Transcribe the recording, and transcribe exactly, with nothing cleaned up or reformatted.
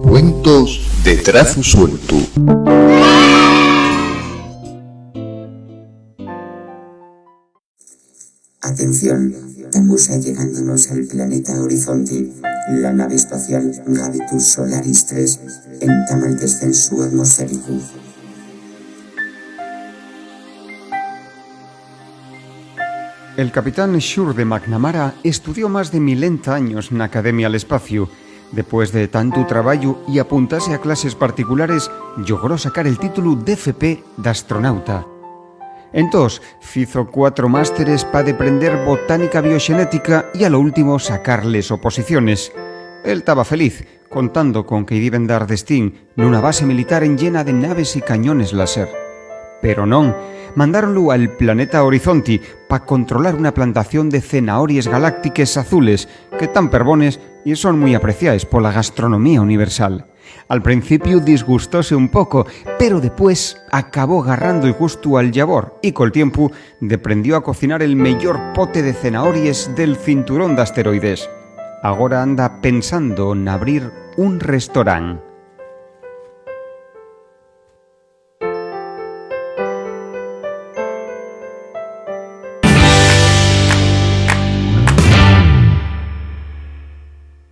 Cuentos de trazu sueltu. Atención, tamos allegándonos al planeta Horizonte. La nave espacial Gavitus Solaris tres entama el descensu atmosféricu. El capitán Shur de McNamara estudió más de milenta años na Academia al Espaciu. Depués de tantu trabayu y apuntase a clases particulares, llogró sacar el títulu d'F P d'astronauta. Entós, fizo cuatro másteres pa deprender botánica bioxenética y a lo último sacar les oposiciones. Él taba feliz, contando con que-y diben dar destín nuna base militar enllena de naves y cañones láser. Pero non, mandáronlu al planeta Horizonti pa controlar una plantación de cenahories galáctiques azules que tán perbones y son mui apreciaes pola gastronomía universal. Al principiu disgustóse un poco, pero depués acabó garrando-y gustu al llabor y col tiempu deprendió a cocinar el meyor pote de cenahories del cinturón d'asteroides. Agora anda pensando n'abrir un restorán.